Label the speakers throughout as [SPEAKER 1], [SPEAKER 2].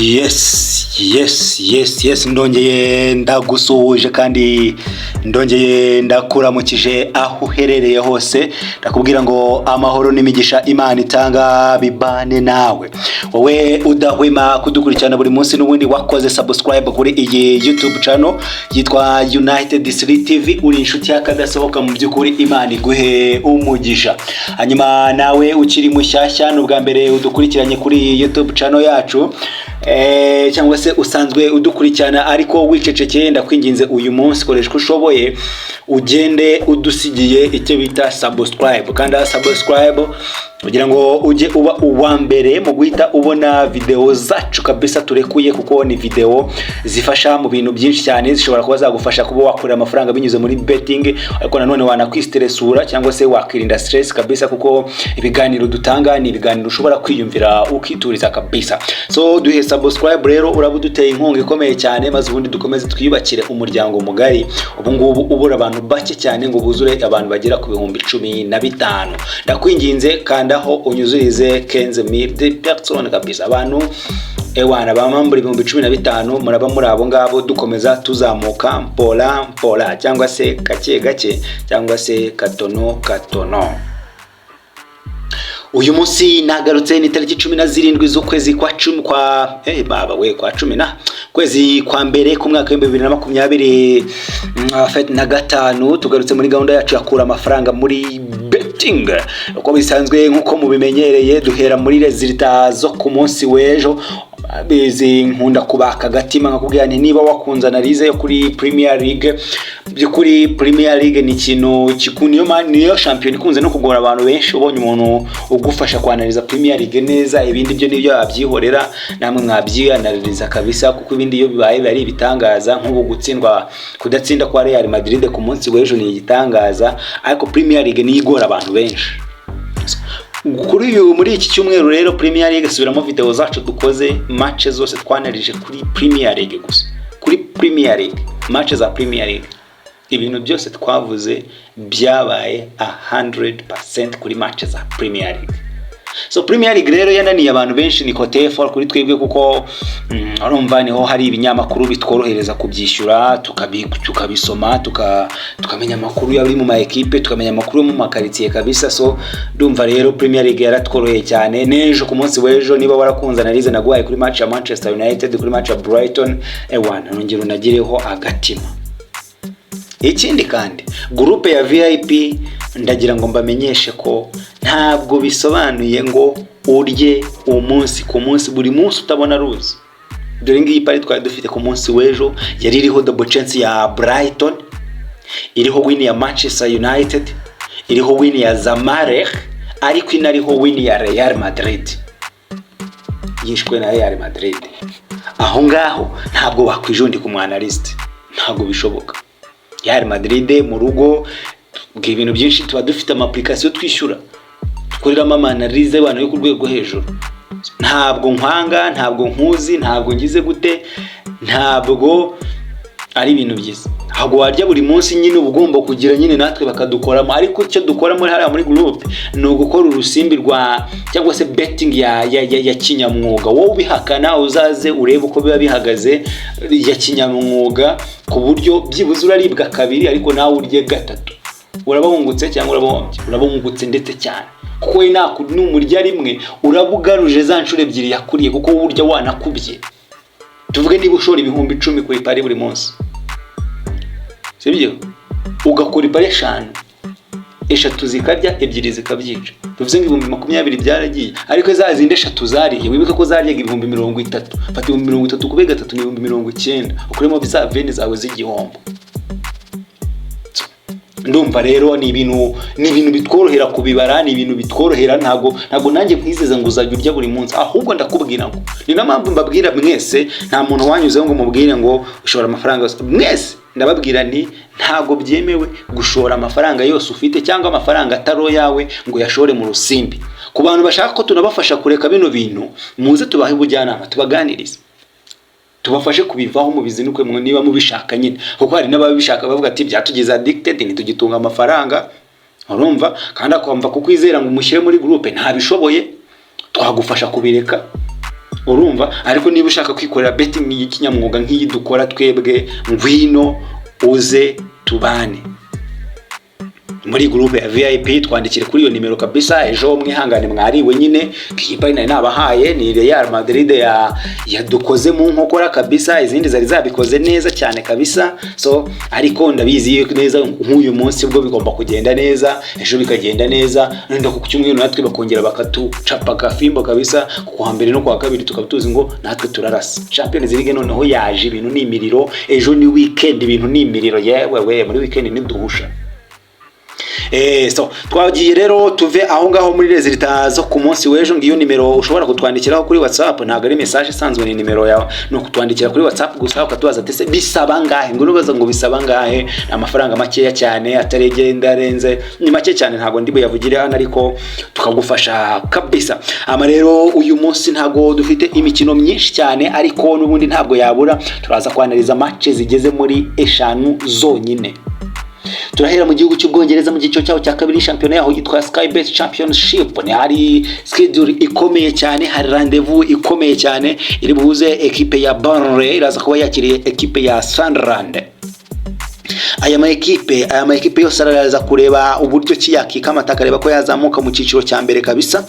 [SPEAKER 1] Yes, ndongeye ndagusuhuje kandi ndongeye ndakuramukije aho uherereye hose. Ndakubwira ngo amahoro n'imigisha Imana itanga bibane nawe, wowe udahwema kudukurikirana buri munsi, n'ubundi wakoze subscribe kuri iyi YouTube channel yitwa United 3 TV. Uri inshuti y'akadasohoka mu by'ukuri, Imana iguhe umugisha. Hanyuma nawe ukiri mushyashya, ni ubwa mbere udukurikiranye kuri iyi YouTube channel yacu, cyangwa se usanzwe udukurikirana ariko wicecekeye, ndakwinginze uyu munsi koresha uko ushoboye ugende udusigiye icyo bita subscribe. Kandi subscribe kugira ngo ujye uba uwa mbere mu guhita ubona video zacu kabisa turekuye, kuko ni video zifasha mu bintu byinshi cyane. Zishobora kuba zagufasha kuba wakorera amafaranga binyuze muri betting, ariko nanone wanakwisteresura cyangwa se wakirinda stress kabisa, kuko ibiganiro dutanga ni ibiganiro ushobora kwiyumvira ukituriza kabisa. So duhe subscribe rero, uraba uduteye inkunga ikomeye cyane, maze ubundi dukomeze twiyubakire umuryango mugari. Ubu ngubu ubura abantu bake cyane ngo buzure abantu bagera ku 15,000. Ndakwinginze, kandaho unyuzurize 15 000 de personnes kabisa. Abantu ewana bamambura 15,000, muraba muri abo ngabo. Dukomeza tuzamuka mpola mpola, cyangwa se gake gake, cyangwa se katono katono. Uyu munsi nagarutse, ni tariki 17 z'ukwezi kwa 10 kwa baba we, kwa cumi na kwezi kwa mbere k'umwaka w'2025. Tugarutse muri gahunda yacu yakura amafaranga muri betting. Uko bisanzwe, nk'uko mubimenyereye, duhera muri résultats zo ku munsi w'ejo. Bizi nkunda kubaka agatima nkakubwira nti niba wakunze analyse yo kuri Premier League, by'ukuri Premier League ni ikintu niyo shampiyona ikunze no kugora abantu benshi. Ubonye umuntu ugufasha kwanaliza Premier League neza, ibindi byo nibyo yabyihorera, namwe mwabyiyanaliza kabisa, kuko ibindi iyo bibaye biba ari ibitangaza. Nk'ubu gutsindwa, kudatsinda kwa Real Madrid ku munsi w'ejo ni igitangaza, ariko Premier League niyo igora abantu benshi. Kuri uyu, muri iki cyumweru rero, Premier League, subiramo video zacu dukoze, match zose twanalije kuri Premier League gusa, kuri Premier League, match za Premier League, ibintu byose twavuze byabaye 100% kuri match za Premier League. So Premier League rero yananiye abantu benshi, ni côté fort kuri twebwe, kuko urumva niho hari ibinyamakuru bitworohereza kubyishyura, tukabisoma, tukamenya amakuru yari mu ma ekipe, tukamenya amakuru yo mu makaritsiye kabisa. So ndumva rero Premier League yaratworoheye cyane. N'ejo, ku munsi w'ejo, niba warakunze analyse naguhaye kuri match ya Manchester United, kuri match ya Brighton, ewana nongera unagireho agatima. Ikindi kandi, groupe ya VIP, ndagira ngo mbamenyeshe ko ntabwo bisobanuye ngo urye umunsi ku munsi, buri munsi utabona ruzi. Dore ngiyi pari twari dufite ku munsi w'ejo, yari iriho double chance ya Brighton, iriho win ya Manchester United, iriho win ya Zamalek, ariko inariho win ya Real Madrid. Yishwe na Real Madrid. Aho ngaho ntabwo wakwijundika umu analyste, ntabwo bishoboka. Real Madrid mu rugo, ibintu byinshi tuba dufite ama application twishyura dukoreramo ama analyse y'abantu yo ku rwego rwo hejuru. Ntabwo nkwanga, ntabwo nkuzi, ntabwo ngize gute, ntabwo ari ibintu byiza. Ntabwo warya buri munsi nyine, uba ugomba kugira nyine natwe bakadukoramo. Ariko icyo dukora muri hariya muri groupe ni ugukora urusimbi rwa cyangwa se betting ya kinyamwuga. Wowe ubihakana uzaze urebe uko biba bihagaze, ya kinyamwuga, ku buryo byibuze uraribwa kabiri ariko nawe urye gatatu. Uraba wungutse cyangwa uraba wombye? Uraba wungutse ndetse cyane, kuko we numurya rimwe uraba ugaruje za nshuro ebyiri yakuriye, kuko wowe urya wanakubye. Tuvuge niba ushora 10,000 ku ipari buri munsi, sibyo? Ugakora ipari eshanu, eshatu zikarya, ebyiri zikabyica, bivuze ngo 20,000 byaragiye. Ariko za zindi eshatu zariye, wibuke ko zaryaga 30,000. Fata 30,000 kube gatatu, ni 90,000, ukuremo za 20 zawe z'igihombo. Ndumva rero ni ibintu bitworohera kubibara, ni ibintu bitworohera. Ntabwo nanjye nkwizeza ngo uzajya urya buri munsi, ahubwo ndakubwira ngo ni na mpamvu mbabwira mwese, nta muntu wanyuzeho ngo mubwire ngo ushora amafaranga yose. Mwese ndababwira nti ntabwo byemewe gushora amafaranga yose ufite cyangwa amafaranga atari ayawe ngo uyashore mu rusimbi. Ku bantu bashaka ko tunabafasha kureka bino bintu, muze tubahe ubujyanama, tubaganirize, tubafashe kubivaho mu bizinukwe mwe niba mubishaka nyine, kuko hari n'ababishaka bavuga ati byatugize addicted, ntitugitunga amafaranga. Urumva kandi akumva kukwizera ngo umushyire muri groupe ntabishoboye, twagufasha kubireka. Urumva, ariko niba ushaka kwikorera betting y'ikinyamwuga nk'iyi dukora twebwe, ngwino uze tubane muri groupe ya VIP. Twandikire kuri iyo nimero kabisa. Ejo mwihangane, mwariwe nyine. Kipa nari nabahaye ni Real Madrid ya yadukoze mu nkokora kabisa. Izindi zari zabikoze neza cyane kabisa. So ariko ndabizi neza, nk'uyu munsi ubwo bigomba kugenda neza, ejo bikagenda neza, nenda ku cyumweru natwe bakongera bakatucapa agafimbo kabisa. Ku wa mbere no ku wa kabiri tukaba tuzi ngo natwe turarasa Champions League. Noneho yaje, ibintu ni imiriro. Ejo ni weekend, ibintu ni imiriro. Yewe we, muri weekend niduhusha. So twagiye rero, tuve aho ngaho muri résultats zo ku munsi w'ejo. Ngiyo nimero ushobora kutwandikiraho kuri WhatsApp. Ntabwo ari message isanzwe, ni nimero yawe, ni ukutwandikira kuri WhatsApp gusa, ukatubaza ati: "Se bisaba ngahe?" Ngo nubaza ngo bisaba ngahe, ni amafaranga makeya cyane, ataregenda arenze, ni make cyane, ntabwo ndi buyavugire hano, ariko tukagufasha kabisa. Ama rero uyu munsi ntabwo dufite imikino myinshi cyane, ariko n'ubundi ntabwo yabura. Turaza kwanaliza match zigeze muri eshanu zonyine. Turahera mu gihugu cy'Ubwongereza, mu cyiciro cyaho cya kabiri, shampiyona yaho yitwa Sky Bet Championship. Ni hari schedule ikomeye cyane, hari rendez-vous ikomeye cyane iri buhuze ekipe ya Burnley, iraza kuba yakiriye ekipe ya Sunderland. Aya ma ekipe yose araza kureba uburyo ki yakikamata, akareba ko yazamuka mu cyiciro cya mbere kabisa,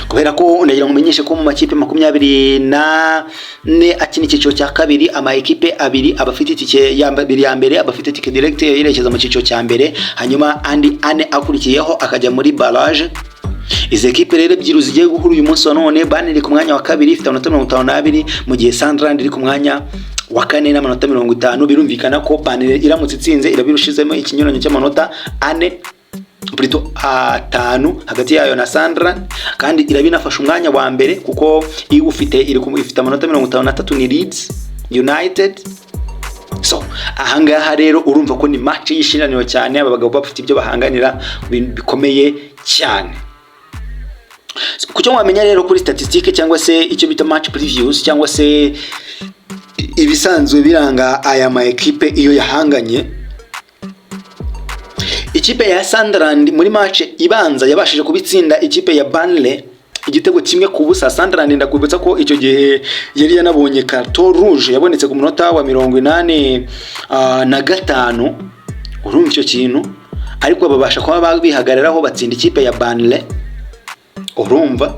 [SPEAKER 1] kubera ko ndagira ngo umenyeshe ko mu makipe 24 akina icyiciro cya kabiri, ama ekipe abiri aba afite itike ya abiri ya mbere aba afite itike direct yerekeza mu cyiciro cya mbere, hanyuma andi ane akurikiyeho akajya muri barrage. Izi ekipe rero ebyiri zigiye guhura uyu munsi wa none, Burnley iri ku mwanya wa kabiri, ifite amanota 52, mu gihe Sunderland iri ku mwanya wa kane n'amanota 50. Birumvikana ko Burnley iramutse itsinze irabirushizemo ikinyuranyo cy'amanota ane, plutôt atanu, hagati yayo na Sunderland, kandi irabinafasha umwanya wa mbere kuko iwufite ifite amanota 53, ni Leeds United. So ahangaha rero urumva ko ni match y'ishiraniro cyane. Aba bagabo bafite ibyo bahanganira bikomeye cyane. Ku cyo wamenya rero kuri statistique, cyangwa se icyo bita match previews, cyangwa se ibisanzwe biranga aya ma ekipe iyo yahanganye, ikipe ya Sunderland muri match ibanza yabashije kubitsinda ikipe ya Burnley igitego 1-0. Sunderland, ndakwibutsa ko icyo gihe yari yanabonye carton rouge yabonetse ku munota wa 85. Urumva icyo kintu, ariko babasha kuba bihagararaho, batsinda ikipe ya Burnley. Urumva,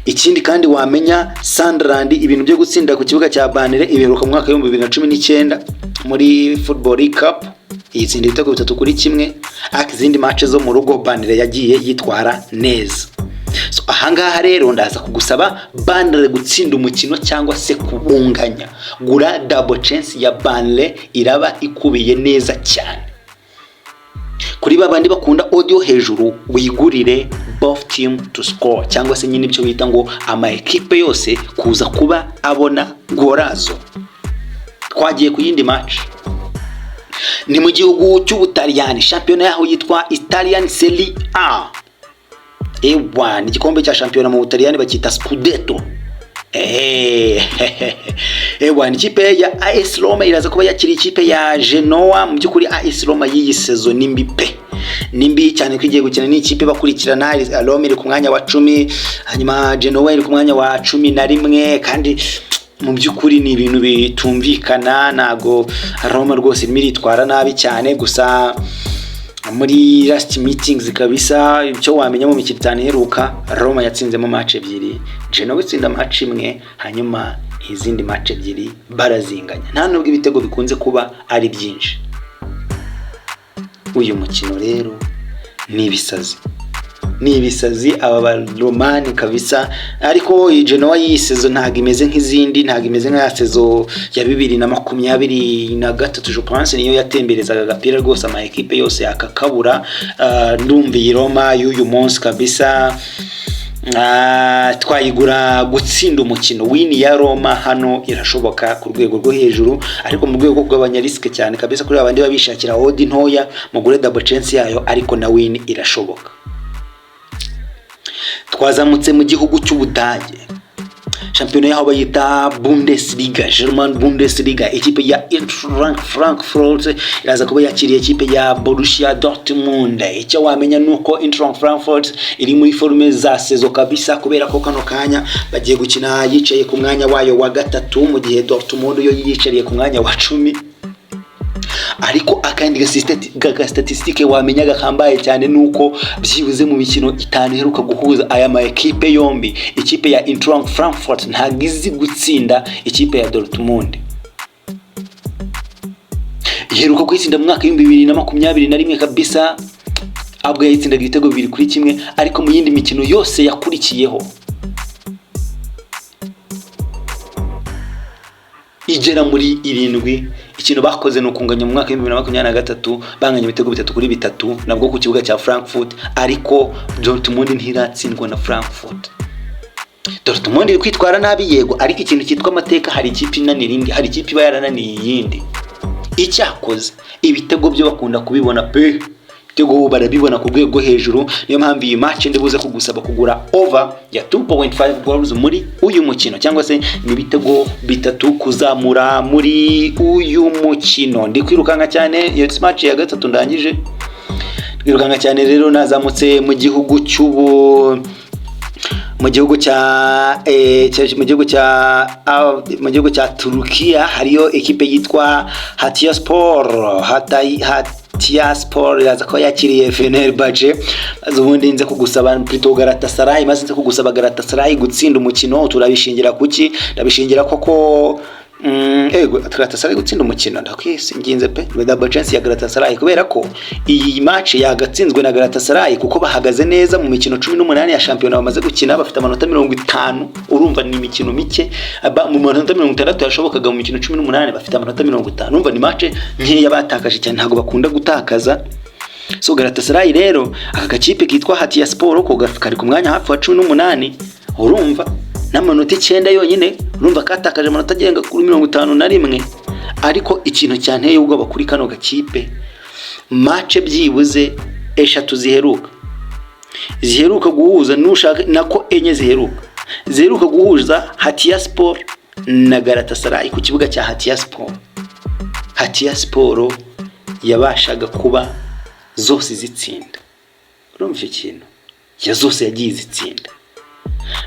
[SPEAKER 1] ikindi kandi wamenya, Sunderland ibintu byo gutsinda ku kibuga cya Burnley ibiheruka mu mwaka wa 2019 muri Football League Cup, yitsinda ibitego 3-1, ariko izindi match zo mu rugo Burnley yagiye yitwara neza. So ahangaha rero ndaza kugusaba Burnley gutsinda umukino cyangwa se kubunganya. Gura double chance ya Burnley, iraba ikubiye neza cyane. Kuri babandi bakunda odd yo hejuru, wigurire both team to score, cyangwa se nyine ibyo bita ngo ama ekipe yose kuza kuba abona gorazo. Twagiye ku yindi match, ni mu gihugu cy'Ubutaliyani, shampiyona yaho yitwa Italian Serie A. Ewa, ni igikombe cya shampiyona mu Butaliyani bacyita Scudetto. Ewa, ni ikipe ya AS Roma iraza kuba yakiriye ikipe ya Genoa. Mu by'ukuri AS Roma y'iyi saison ni mbi pe, ni mbi cyane, ko igiye gukina n'ikipe bakurikirana. Roma iri ku mwanya wa 10, hanyuma Genoa iri ku mwanya wa 11, kandi mu by'ukuri ni ibintu bitumvikana. Ntago Roma rwose irimo iritwara nabi cyane. Gusa muri last meetings kabisa, icyo wamenya, mu mikino itanu iheruka Roma yatsinzemo match ebyiri, Genoa itsinda match imwe, hanyuma izindi match ebyiri barazinganya. Nta nubwo ibitego bikunze kuba ari byinshi. Uyu mukino rero ni ibisazi, ni ibisazi, aba baromani kabisa. Ariko iyi Genoa y'iyi saison ntabwo imeze nk'izindi, ntabwo imeze nka ya saison ya 2023, je pense niyo yatemberezaga agapira rwose, ama ekipe yose akakabura. Ndumva iyi Roma y'uyu munsi kabisa twayigura gutsinda umukino. Win ya Roma hano irashoboka ku rwego rwo hejuru, ariko mu rwego rwo kugabanya risque cyane kabisa, kuri abandi babishakira odd ntoya, mugure double chance yayo, ariko na win irashoboka. Twazamutse mu gihugu cy'Ubudage, shampiyona yaho yitwa Bundesliga. Shampiyona yaho bayita Bundesliga, German Bundesliga. Ikipe ya Eintracht Frankfurt iraza kuba yakiriye ikipe ya Borussia Dortmund. Icyo wamenya ni uko Eintracht Frankfurt iri muri forme za saison kabisa, kubera ko kano kanya bagiye gukina yicaye ku mwanya wayo wa gatatu, mu gihe Dortmund yo yiyicariye ku mwanya wa 10. Ariko akandi ga statistique wamenya gahambaye cyane nuko byibuze mu mikino 5 iheruka guhuza aya ma ekipe yombi, ikipe ya Eintracht Frankfurt ntabwo izi gutsinda ikipe ya Dortmund. Iheruka kuyitsinda mu mwaka w'2021 kabisa, ahubwo yayitsindaga ibitego 2-1. Ariko mu yindi mikino yose yakurikiyeho igera muri 7, ikintu bakoze ni ukunganya mu mwaka w'2023, banganya ibitego 3-3 nabwo ku kibuga cya Frankfurt. Ariko Dortmund ntiratsindwa na Frankfurt. Dortmund iri kwitwara nabi, yego, ariko ikintu cyitwa amateka, hari ikipe inanira indi, hari ikipe iba yarananiye iyindi. Icyakoze ibitego byo bakunda kubibona pe, ibitego barabibona ku rwego hejuru. Niyo mpamvu iyi match ndibuze kugusaba kugura over ya 2.5 goals muri uyu mukino, cyangwa se ni ibitego 3 kuzamura muri uyu mukino. Ndi kwirukanka cyane, iyo match ya gatatu ndangije kwirukanka cyane. Rero nazamutse mu gihugu cy'ubu mu gihugu cya mu gihugu cya mu gihugu cya Turukiya, hariyo ekipe yitwa Hatayspor. Hatayspor iraza ko yakiriye Fenerbahce. Maze ubundi nze kugusaba plutôt Galatasaray, maze nze kugusaba Galatasaray gutsinda umukino. Turabishingira kuki? Ndabishingira koko ego Galatasaray gutsinda umukino, ndakwisinginze pe, double chance ya Galatasaray, kubera ko iyi match yagatsinzwe na Galatasaray, kuko bahagaze neza mu mikino 18 ya shampiyona bamaze gukina, bafite amanota 50. Urumva ni imikino mike, mu manota 60 yashobokaga mu mikino 18 bafite amanota 50. Urumva ni match nkeya batakaje cyane, ntabwo bakunda gutakaza. So Galatasaray rero, aka gakipe kitwa Hatayspor ko kari ku mwanya hafi wa 18, urumva n'amanota 9 yonyine, urumva katakaje amanota agenga kuri 51. Ariko ikintu cyanteye ubwoba kuri kano gakipe, match byibuze 3 ziheruka guhuza, nushaka nako 4 ziheruka guhuza Hatayspor na Galatasaray ku kibuga cya Hatayspor, Hatayspor yabashaga kuba zose zitsinda. Urumva icyo kintu ya zose yagiye zitsinda.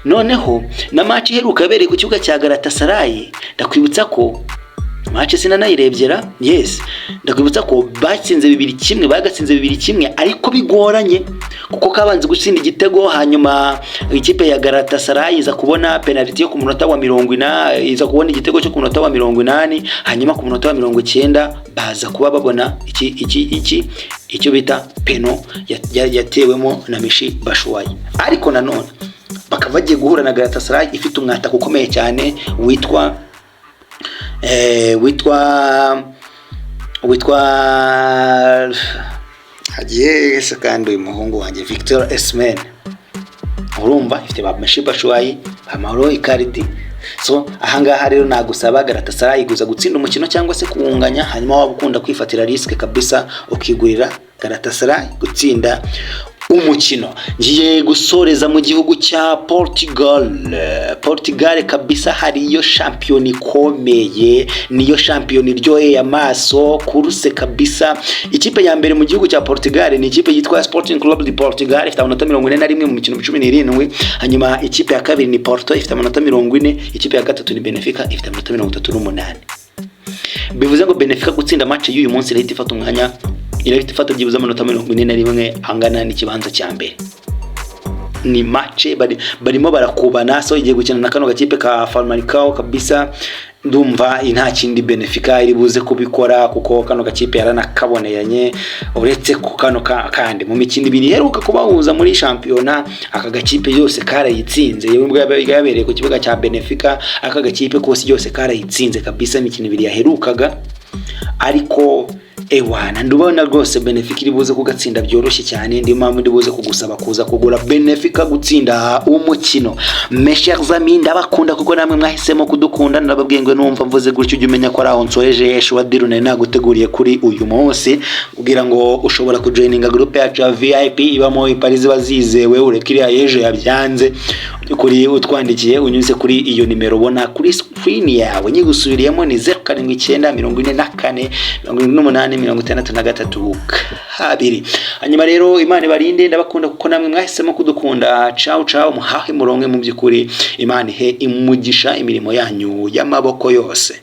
[SPEAKER 1] Noneho na match iheruka yabereye ku kibuga cya Galatasaray, ndakwibutsa ko match sinanayirebyera, yes, ndakwibutsa ko batsinze 2-1, bagatsinze 2-1 ariko bigoranye, kuko kabanze gutsinda igitego, hanyuma ikipe ya Galatasaray iza kubona penalty yo ku munota wa 80, iza kubona igitego cyo ku munota wa 80, hanyuma ku munota wa 90 baza kuba babona iki iki iki icyo bita peno yatewemo na Michy Batshuayi. Ariko nanone bakaba bagiye guhura na Galatasaray ifite umwataka ukomeye cyane witwa hagiye se kandi uyu muhungu wanjye Victor Osimhen. Urumva ifite ba Michy Batshuayi, ba Mauro Icardi. So ahangaha rero nagusaba Galatasaray guza gutsinda umukino cyangwa se kuwunganya, hanyuma waba ukunda kwifatira risk kabisa ukigurira Galatasaray gutsinda umukino. Ngiye gusoreza mu gihugu cya Portugal. Portugal kabisa hariyo shampiyona ikomeye, niyo shampiyona iryoheye amaso kuruse kabisa. Ikipe ya mbere mu gihugu cya Portugal ni ikipe yitwa Sporting Club de Portugal, ifite amanota 41 mu mikino 17. Hanyuma ikipe ya kabiri ni Porto, ifite amanota 40. Ikipe ya gatatu ni Benfica, ifite amanota 38. Bivuze ngo Benfica gutsinda match y'uyu munsi irahita ifata umwanya, irahita ifata byibuze amanota 41 angana n'ikibanza cya mbere. Ni match barimo barakubana. So igiye gukina na kano gakipe ka Famalicão kabisa. Ndumva nta kindi Benfica iri buze kubikora, kuko kano gakipe yaranakaboneyanye. Uretse ko kano kandi mu mikino 2 iheruka kubahuza muri shampiyona, aka gakipe yose karayitsinze. Yewe, ubwo yabereye ku kibuga cya Benfica, aka gakipe kose yose karayitsinze kabisa imikino 2 yaherukaga. Ariko Ewana, ndubona rwose Benfica iri buze kugatsinda byoroshye cyane. Niyo mpamvu ndi buze kugusaba kuza kugura Benfica gutsinda umukino. Mes chers amis, ndabakunda kuko namwe mwahisemo kudukunda. Ndababwiye ngo numva mvuze gutyo, ujye umenya ko ari aho nsoreje sure deal nari naguteguriye kuri uyu munsi, kugira ngo ushobora kujoininga groupe yacu ya VIP ibamo ipari ziba zizewe, ureke iriya y'ejo yabyanze. Kuri utwandikiye unyuze kuri iyo nimero ubona kuri screen yawe, nyigusubiriyemo ni 079 44 78 63 2. Hanyuma rero, Imana ibarinde, ndabakunda kuko namwe mwahisemo kudukunda. Ciao ciao, muhahe muronke. Mu by'ukuri, Imana ihe imugisha imirimo yanyu y'amaboko yose.